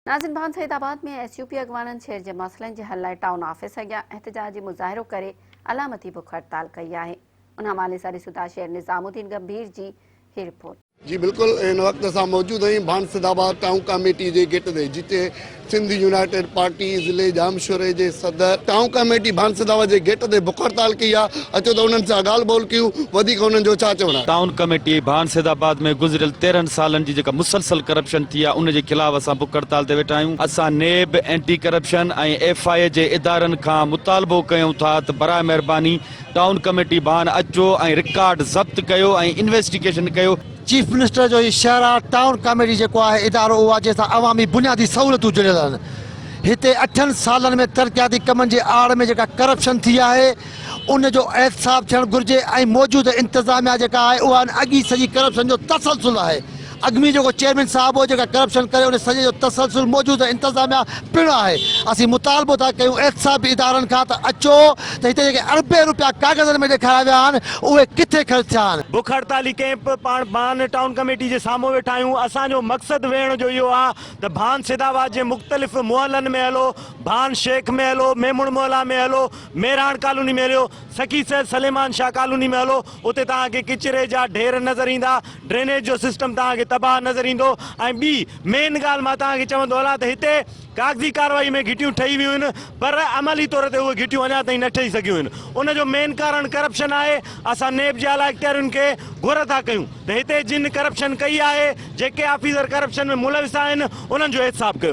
ناظم ڀان سيد آباد ۾ S U P اڳواڻن شهر جي مسئلن جي حل لاء ٽائون آفيس اڳيان احتجاجي مظاهرو ڪري علامتي بک هڙتال ڪئي آهي ان حوالي سان ڏسون ٿا شهر نظام الدين ڳنڀير جي هي رپورٽ. جي بلڪل هن وقت اسان موجود آهيون ڀان سيد آباد ٽائون ڪاميٽي جي گيٽ تي جتي سنڌ يونائيٽيڊ پارٽي ضلعي ڄامشوري جي صدر ٽائون ڪاميٽي ڀان سيد آباد جي گيٽ تي بک هڙتال ڪئي آهي اچو ته انهن سان ڳالهه ٻولهه ڪيون وڌيڪ انهن جو ڇا چوڻ آهي. ٽائون ڪميٽي ڀان سيد آباد ۾ گذريل 13 سالن جي جيڪا مسلسل ڪرپشن ٿي آهي ان جي خلاف اسان بک هڙتال تي ويٺا آهيون. اسان NAB, anti corruption ۽ F I A جي ادارن کان مطالبو ڪيون ٿا ته براء مهرباني ٽائون ڪميٽي ڀان اچو ۽ رڪارڊ ضبط ڪيو ۽ انويسٽيگيشن ڪيو. چيف منسٽر جو هي شهر آهي، ٽائون ڪاميٽي جيڪو آهي ادارو اهو آهي جنهن سان عوامي بنيادي سهولتون جڙيل آهن. هتي اٺن سالن ۾ ترقياتي ڪمن جي آڙ ۾ جيڪا ڪرپشن ٿي آهي ان جو احتساب ٿيڻ گهرجي ۽ موجوده انتظاميا جيڪا آهي اها ان اڳي سڄي ڪرپشن جو تسلسل آهي. اڳ ۾ جيڪو چيئرمين صاحب هو جيڪا ڪرپشن ڪري ان سڄي جو تسلسل موجوده انتظاميا پڻ آهي. اسين مطالبو ٿا ڪيون احتسابي ادارن کان ته اچو ته هتي جيڪي اربين روپيا ڪاغذن ۾ ڏيکاريا ويا آهن اهي ڪٿي خرچ ٿيا آهن. بک هڙتالي ڪئمپ پاڻ ڀان ٽائون ڪميٽي جي سامهون ويٺا آهيون اسان جو مقصد ويهڻ جو اهو آهي ته ڀان سيدآباد جي مختلف محلن ۾ هلو ڀان شيخ ۾ هلو ميمڻ محلا ۾ هلو مهراڻ ڪالوني ۾ هليو سخي سيد سليمان شاهه ڪالوني ۾ هلو اتي توهان کي ڪچري جا ڍير نظر ايندا ڊرينيج جو سسٽم توهان کي تباهه نظر ايندو ۽ ٻي مين ڳالهه مان توهان کي چوندو هلان ته هتي ڪاغذي ڪارروائي ۾ گهٽيون ٺهي ويون آهن پر عملي طور تي اهي گهٽيون اڃا تائين نه ٺهي سگهيون آهن ان جو مين ڪارڻ ڪرپشن آهي اسان نيب جي اعليٰ اختيارين کي گهر ٿا ڪيون ته هتي جن ڪرپشن ڪئي آهي جيڪي آفيسر ڪرپشن ۾ ملوث آهن انهن جو احتساب ڪيو.